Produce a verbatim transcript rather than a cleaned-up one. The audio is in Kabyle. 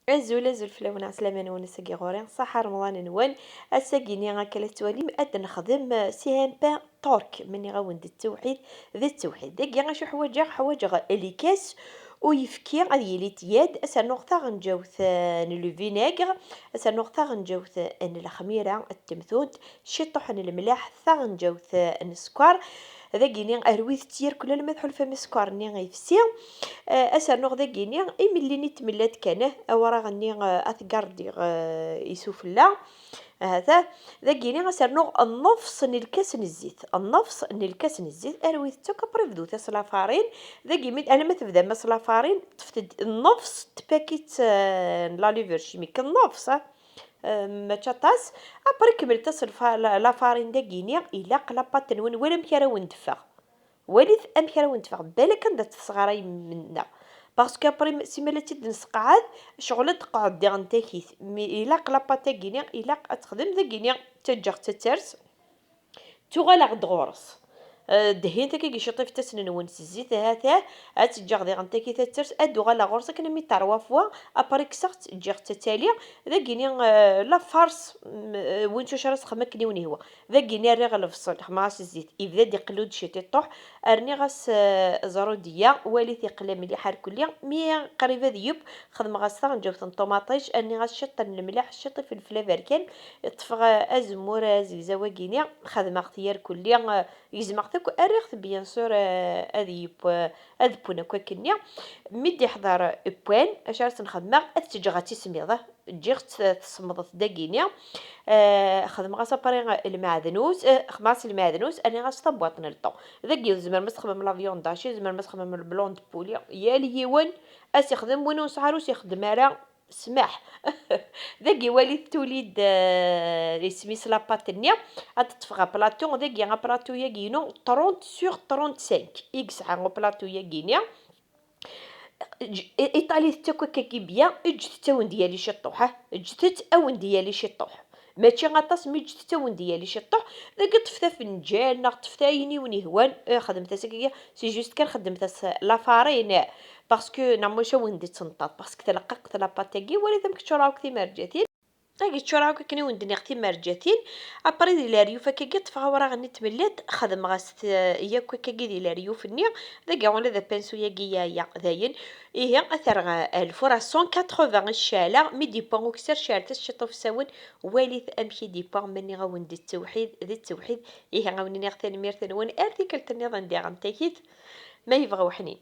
Azul, azul fell-awen, ɛeslama-nwen ass-agi ɣur-i, ṣaḥa Remḍan-nwen. Ass-agi-ni akka la tettwalim, ad nexdem, eh, si un pain tork, ma nniɣ-awen-d d tewḥid, d tewḥid. Dagi acu ḥwaǧeɣ? Ḥwaǧeɣ likas uyefki ad yili tiyyad, ad s-rnuɣ taɣenǧawt, eh, n le vinaigre, ad s-rnuɣ taɣenǧawt, eh, n lexmira n temtunt, ciṭuḥ n lemleḥ, taɣenǧawt, eh, n sskeṛ. Dagini, rwit-tt yerkel alma tḥulfam sskeṛ-nni yefsi. Eh, ad s-rnuɣ dagini imellin i tmellalt kan, eh, awraɣ-nni, eh, ad t-gardiɣ, eh, isufella. Ahat, eh, dagini ad s-rnuɣ nnefṣ n lkas n zzit. Nnefṣ n lkas n zzit, rwit-tt akk, après bdut-as la farine. Dagi, mi, alma tebdam-as la farine, ṭṭfet-d nnefṣ n tpakit, eh, n la levure chimique, nnefṣ, eh. Eh, mačči aṭas. Après, kemmlet-as lfa-, la, la farine dagini, ilaq la pâte-nwen, wala amek ara wen-d-teffeɣ. Walit amek ara wen-d-teffeɣ, balak anda tt-tesɣarayem-nneɣ. Parce que après, si ma la tt-id-nesqeɛɛed, ccɣel ad d-tqeɛɛed diɣen takit. Mi ilaq la pâte-agi-ni, ilaq ad texdem dagini, ttaǧǧaɣ-tt ad ters. Tuɣal-aɣ-d ɣur-s. Eh, dehhin takagi ciṭ ifassen-nwen s zzit, ha-t-ah, ad tt-ǧǧeɣ diɣen takit ad ters, ad d-uɣaleɣ ɣur-s akken mi trois fois, après kkseɣ-tt, ǧǧiɣ-tt ad tali, dagini, eh, la farce, mm, eh, win s wacu ara s-texdem akken i wen-ihwa. Dagini rriɣ lebṣel, xedmeɣ-as zzit, yebda-d iqellu-d ciṭiṭuḥ, rniɣ-as, eh, ẓrudiyya, walit iqla mliḥ ar kulli, mi qrib ad yeww, xedmeɣ-as taɣenǧawt n ṭumaṭic, rniɣ-as ciṭ n lemleḥ, ciṭ ifelfel aberkan, ṭṭfeɣ, eh, azemmur azegzaw-agi-ni, xedmeɣ-t yerkulli, eh, gezmeɣ-t akk, rriɣ-t bien sûr, eh, ad yeww, eh, ad wwen akk akkenni. Mi d-iḥḍer wwan, acu ara sen-xedmeɣ? Ad t-ǧǧeɣ ad tismiḍ, eh, ǧǧiɣ-tt tesmeḍ dagini. Eh, xedmeɣ-as après lmeɛdnus, eh, xedmeɣ-as lmeɛdnus, rniɣ-as tabwaṭ n lṭu. Dagi tzemrem ad txedmem la viande hachée, tzemrem ad txedmem le blanc de poulet, yal yiwen ad s-ixdem, win ur nesɛi ara ur s-ixdem ara, smaḥ. Dagi walit tuli-d, eh, isem-is la pâte-nni, ad teṭṭfeɣ aplaṭu, dagi aplaṭu-yagi-inu trente sur trente-cinq i yesɛa uplaṭu-yagi-ni. Ej-, i-, iṭalit-tt akk akkagi bien, ǧǧet-tt awen-d-yali ciṭṭuḥ, ha? Ǧǧet-tt awen-d-yali ciṭṭuḥ. Mačči aṭas, mi ǧǧet-tt awen-d-yali ciṭṭuḥ, dagi ṭṭfet afenǧal, neɣ ṭṭfet ayen i wen-ihwan, eh, xedmet-as akkagi, c'est juste kan xedmet-as la farine, parce que neɣ maca awen-d-ittenṭaḍ, parce que tleqqaqet la pâte-agi, walit amek ččureɣ akk timerǧatin. Agi ččureɣ akk akken i wen-d-nniɣ timerǧatin. Après di leryuf akkagi ṭṭfeɣ awraɣ-nni n tmellalt, xedmeɣ-as t-, yakk akkagi di leryuf-nni. Dagi ula d apinsu-yagi yeɛya, dayen. Ihi, ad t-rreɣ, eh, lfur à cent quatre-vingts i ccɛla. Mi d-yewwa ukessar, ceɛlet-as ciṭ ufsawen. Walit amek i d-yewwa, ma nniɣ-awen-d d ttewḥid, d ttewḥid. Ihi, a wen-iniɣ tanemmirt-nwen, ar tikkelt nniḍen diɣen takit, ma yebɣa uḥnin.